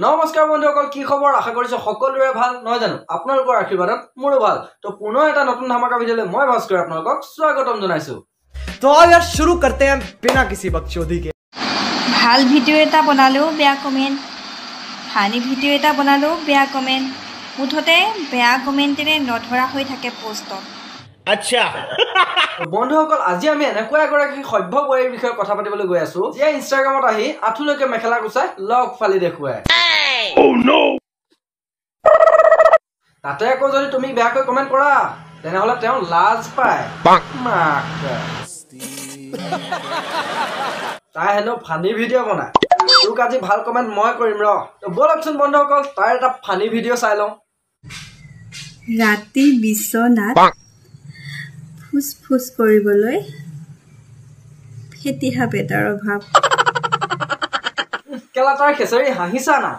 নমস্কাৰ বন্ধুসকল, কি খবৰ? আশা কৰিছো সকলোৰে ভাল, নহয় জানো? আপোনালোকৰ আশীৰ্বাদত মোৰো ভাল। তো পুনৰ এটা নতুন ধামাকা ভিডিঅ'লৈ মই ভাস্কৰ আপোনালোকক স্বাগতম জনাইছো। तो आओ यार शुरू करते हैं बिना किसी बकचोदी के। ভাল ভিডিঅ' এটা বনালেও বেয়া কমেণ্ট, ফানি ভিডিঅ' এটা বনালেও বেয়া কমেণ্ট, মুঠতে বেয়া কমেণ্টেৰে নধৰা হৈ থাকে পোষ্টত। আচ্ছা বন্ধুসকল, আজি আমি এনেকুৱা এগৰাকী সভ্য বোৱাৰীৰ বিষয়ে কথা পাতিবলৈ গৈ আছো, যিয়ে ইনষ্টাগ্ৰামত আহি আঁঠুলৈকে মেখেলা গুচাই লগ ফালি দেখুৱায়। তাতে আকৌ যদি তুমি বেয়াকৈ কমেণ্ট কৰা, তেনেহ'লে তেওঁ লাজ পায়। তাই হেনো ফানি ভিডিঅ' বনায়। তোক আজি ভাল কমেণ্ট মই কৰিম ৰ। ব'লকচোন বন্ধুসকল, তাইৰ এটা ফানি ভিডিঅ' চাই লওঁ। ৰাতি বিচনাত ফুচ ফুচ কৰিবলৈ ফেটি সাপ এটাৰ অভাৱ। কেলা তাৰ খেচেৰি হাঁহিছা না?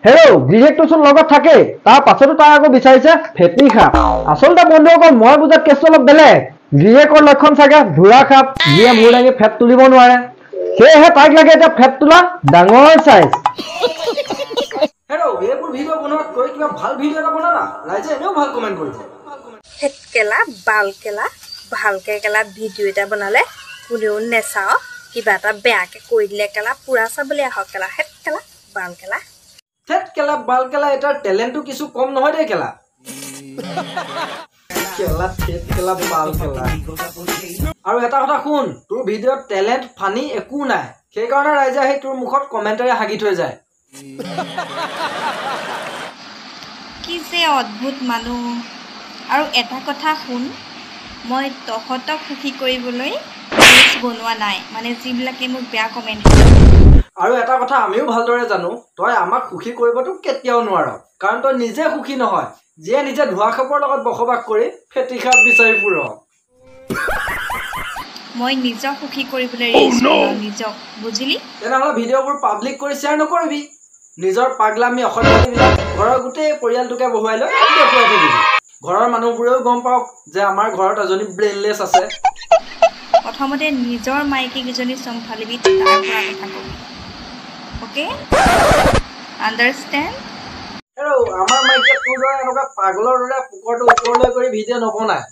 হেৰৌ, গিৰিয়েকটোচোন লগত থাকেই, তাৰ পাছতো তাই আকৌ বিচাৰিছে ফেটি সাপ। আচলতে বন্ধুসকল, মই বুজাত কেছটো অলপ বেলেগ। গিৰিয়েকৰ লক্ষণ চাগে ধূৰা সাপ, যিয়ে মূৰ দাঙি ফেট তুলিব নোৱাৰে, সেয়েহে তাইক লাগে এতিয়া ফেট তোলা ডাঙৰ চাইজ। হেৰৌ, এইবোৰ ভিডিঅ' বনোৱাতকৈ কিবা ভাল ভিডিঅ' এটা বনা না, ৰাইজে এনেও ভাল কমেণ্ট কৰিব। হেত কেলা বাল কেলা, ভালকে কেলা ভিডিঅ' এটা বনালে কোনেও নেচাও, কিবা এটা বেয়াকে কৈ দিলে কেলা পুৰা চাবলৈ আহক কেলা। হেত কেলা বাল কেলা, থেত কেলা বাল কেলা, এটাৰ টেলেণ্টটো কিছু কম নহয় দেই কেলা। কেলা থেত কেলা বাল কেলা। আৰু এটা কথা শুন, তোৰ ভিডিঅ'ত টেলেণ্ট ফানি একো নাই, সেইকাৰণে ৰাইজে আহি তোৰ মুখত কমেণ্টেৰে হাগি থৈ যায়। কি যে অদ্ভুত মানুহ। আৰু এটা কথা শুন, মই তহঁতক সুখী কৰিবলৈ ৰিলচ বনোৱা নাই, মানে যিবিলাকে মোক বেয়া কমেণ্ট। আৰু এটা কথা আমিও ভালদৰে জানো, তই আমাক সুখী কৰিবতো কেতিয়াও নোৱাৰ, কাৰণ তই নিজে সুখী নহয়, যিয়ে নিজে ধোঁৱা খাপৰ লগত বসবাস কৰি ফেটি সাপ বিচাৰি ফুৰ। মই নিজক সুখী কৰিবলৈ ৰিলচ বনাওঁ, নিজক, বুজিলি? তেনেহ'লে ভিডিঅ'বোৰ পাব্লিক কৰি শ্বেয়াৰ নকৰিবি, নিজৰ পাগলামি অসভ্যালিবিলাক ঘৰৰ গোটেই পৰিয়ালটোকে বহুৱাই লৈ দেখুৱাই থাকিবি। ঘৰৰ মানুহবোৰেও গম পাওক যে আমাৰ ঘৰত এজনী ব্ৰেইনলেছ আছে। প্ৰথমতে নিজৰ মাইকীকেইজনী চম্ভালিবি, তাৰ পৰা কথা কবি। Okay, understand? আৰু আমাৰ মাইকীয়ে তোৰ দৰে এনেকুৱা পাগলৰ দৰে পোকৰটো ওপৰলৈ কৰি ভিডিঅ' নবনায়।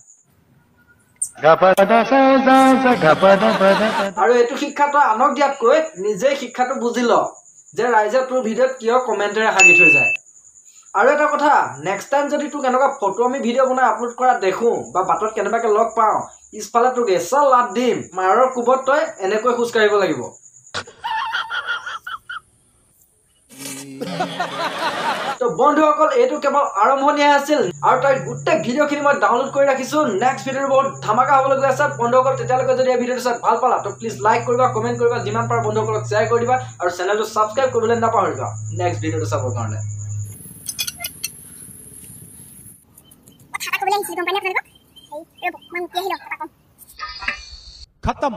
আৰু এইটো শিক্ষা তই আনক দিয়াতকৈ নিজে শিক্ষাটো বুজি ল যে ৰাইজে তোৰ ভিডিঅ'ত কিয় কমেণ্টেৰে হাগি থৈ যায়। আৰু এটা কথা, নেক্সট টাইম যদি তোক এনেকুৱা ফটো আমি ভিডিঅ' বনাই আপলোড কৰা দেখোঁ বা বাটত কেনেবাকৈ লগ পাওঁ, পিছফালে তোক এচা লাত দিম, মাৰৰ কোবত তই এনেকৈ খোজ কাঢ়িব লাগিব। তো বন্ধুসকল, এইটো কেৱল আৰম্ভণিহে আছিল, আৰু তাইৰ গোটেই ভিডিঅ'খিনি মই ডাউনলোড কৰি ৰাখিছোঁ। নেক্সট ভিডিঅ'টো বহুত ধামাকা হ'বলৈ গৈ আছে বন্ধুসকল। তেতিয়ালৈকে যদি এই ভিডিঅ'টো চাই ভাল পালা, তো প্লিজ লাইক কৰিবা, কমেণ্ট কৰিবা, যিমান পাৰা বন্ধুসকলক শ্বেয়াৰ কৰি দিবা, আৰু চেনেলটো ছাবস্ক্ৰাইব কৰিবলৈ নাপাহৰিবা নেক্সট ভিডিঅ'টো চাবৰ কাৰণে। खत्म।